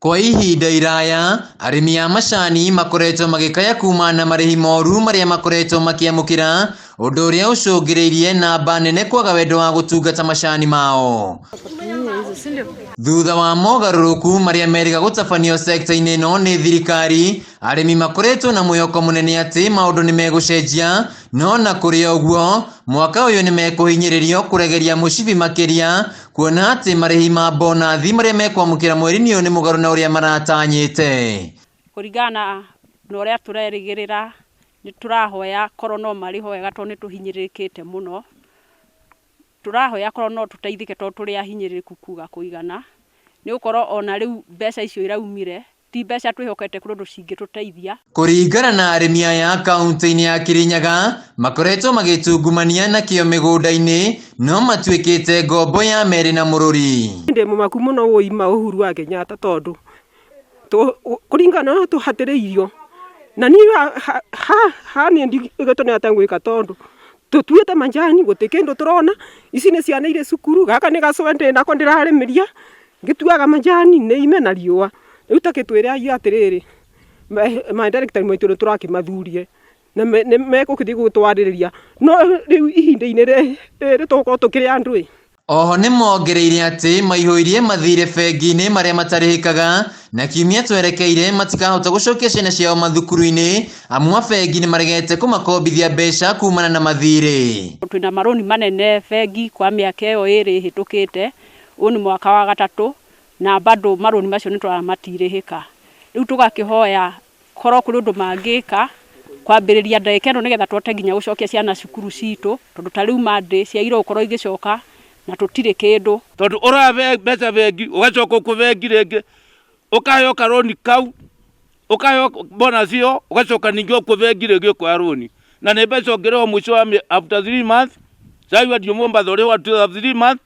Kwa ihinda iraya, arĩmi a macani makoretwo magĩkaya kumana na marĩhi moru marĩa makoretwo makĩamũkĩra, ũndũ ũrĩa ũcũngĩrĩirie namba nene kwaga wendo wa gũtungata macani mao. Thutha wa mogarũrũku marĩa merĩga gũtabanio sekta-inĩ ĩno nĩ thirikari, arĩmi makoretwo na mwĩhoko mũnene atĩ maũndũ nĩ megũcenjia, no na kũrĩ ũguo, mwaka ũyũ nĩ mekũhinyĩrĩrio kũregeria mũcibi makĩria, kuona atĩ marĩhi ma bonathi marĩa mekwamũkĩra mweri-inĩ ũyũ nĩ mũgarũ na ũrĩa maratanyĩte. Kũringana na ũrĩa tũrerĩgĩrĩra, nĩ tũrahoya korwo no marĩhwo wega tondũ nĩ tũhinyĩrĩrĩkĩte mũno. Tũrahoya korwo no tũteithĩke tondũ tũrĩ ahinyĩrĩrĩku kuga kũigana, nĩ gũkorwo ona rĩu mbeca icio iraumire ti mbeca twĩhokete kũrĩ ũndũ cingĩtũteithia. Kũringana na arĩmi aya kaunti-inĩ ya Kirinyaga, makoretwo magĩtungumania na kĩo mĩgũnda-inĩ, no matuĩkĩte ngombo ya merĩ na mũrũri. Ndĩ mũmaku mũno wũima Uhuru wa Kenyatta tondũ kũringana na tũhatĩrĩirio na niĩ ha niĩ ndigĩtwo nĩ atĩa ngwĩka tondũ tũtuĩte majani gũtirĩ kĩndũ tũrona, ici nĩ ciana irĩ cukuru, gaka nĩ gacũe ndĩnako ndĩrarĩmĩria ngĩtuaga majani nĩ ime na riũa. Rĩu ta gĩtwĩre atĩrĩrĩ, ma director maitũ nĩ tũrakĩmathurie na nĩ megũgĩthiĩ gũtwarĩrĩria, no rĩu ihinda-inĩ rĩrĩ tũgũkorwo tũkĩrĩ andũ ĩ. Oho nĩ mongereire atĩ maihũirie mathirĩ bengi-inĩ marĩa matarĩhĩkaga na kiumia twerekeire matikahota gũcokia ciana ciao mathukuru-inĩ amu a bengi nĩ maregete kũmakombithia mbeca kumana na mathirĩ. Twĩna marũni manene bengi kwa mĩaka ĩyo ĩrĩ ĩhĩtũkĩte, ũyũ nĩ mwaka wa gatatũ na bado marũni macio nĩ tũrona matirĩhĩka. Rĩu tũgakĩhoya korwo kũrĩ ũndũ mangĩka kwambĩrĩria ndagĩka ĩno nĩgetha tũhote nginya gũcokia ciana cukuru citũ, tondũ ta rĩu Monday ciagĩrĩirwo gũkorwo igĩcoka na tũtirĩ kĩndũ. Tondũ ũroya mbeca bengi ũgacoka ũkũ bengi rĩngĩ ũkaheo karũni kau, ũkaheo bonus ĩyo, ũgacoka ningĩ ũkũ bengi rĩngĩ ũkoya rũni, na nĩ mbeca ũngĩrĩhwo mũico wa after 3 months. Sai wendio Mombatha ũrĩhwo after 3 months,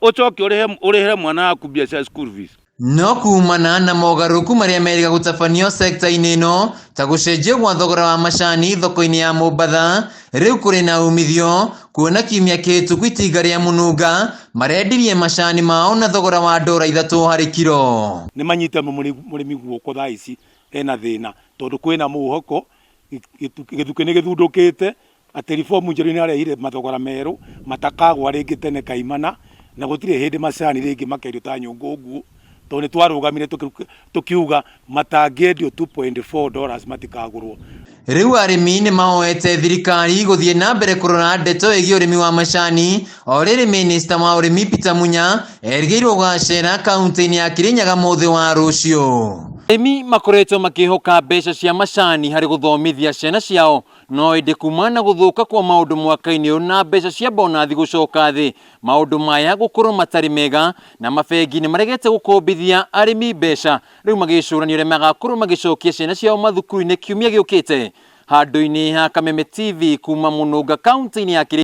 ũcoke ũrĩhere mwana waku mbia cia school fees. No kumana na mogarũrũku marĩa merĩga gũtabanio sekta-inĩ ĩno ta gũcenjio gwa thogora wa macani thoko-inĩ ya Mombatha, rĩu kũrĩ na umithio kuona kiumia kĩhĩtũku itinga rĩa Mũnunga marendirie macani mao na thogora wa $3 harĩ kiro. Nĩ manyite mũrĩmi guoko thaa ici ena thĩna, tondũ kwĩna mũhoko gĩthukĩ nĩ gĩthundũkĩte atĩ reform njerũ nĩ arehire mathogora merũ matakagwa rĩngĩ tene kaimana, na gũtirĩ hĩndĩ macani rĩngĩ makendio ta nyũngũ nguũ, tondũ nĩ twarũgamire tũkiuga matangĩendio $2.4 matikagũrwo. Rĩu arĩmi nĩ mahoete thirikari gũthiĩ na mbere kũrora ndeto ĩgiĩ ũrĩmi wa macani, o rĩrĩ minista wa ũrĩmi Peter Munya erĩgĩrĩirwo gũgacera kaunti-inĩ ya Kirinyaga mũthĩ wa rũciũ. Arĩmi makoretwo makĩhoka mbeca cia macani harĩ gũthomithia ciana ciao, no ĩndĩ kumana na gũthũka kwa maũndũ mwaka-inĩ ũyũ na mbeca cia bonathi gũcoka thĩ, maũndũ maya gũkorwo matarĩ mega na mabengi nĩ maregete gũkombithia arĩmi mbeca, rĩu magĩcũrania ũrĩa magakorwo magĩcokia ciana ciao mathukuru-inĩ kiumia gĩũkĩte. Handũ-inĩ ha Kameme TV kuma Mũnũnga kaunti-inĩ ya Kirinyaga.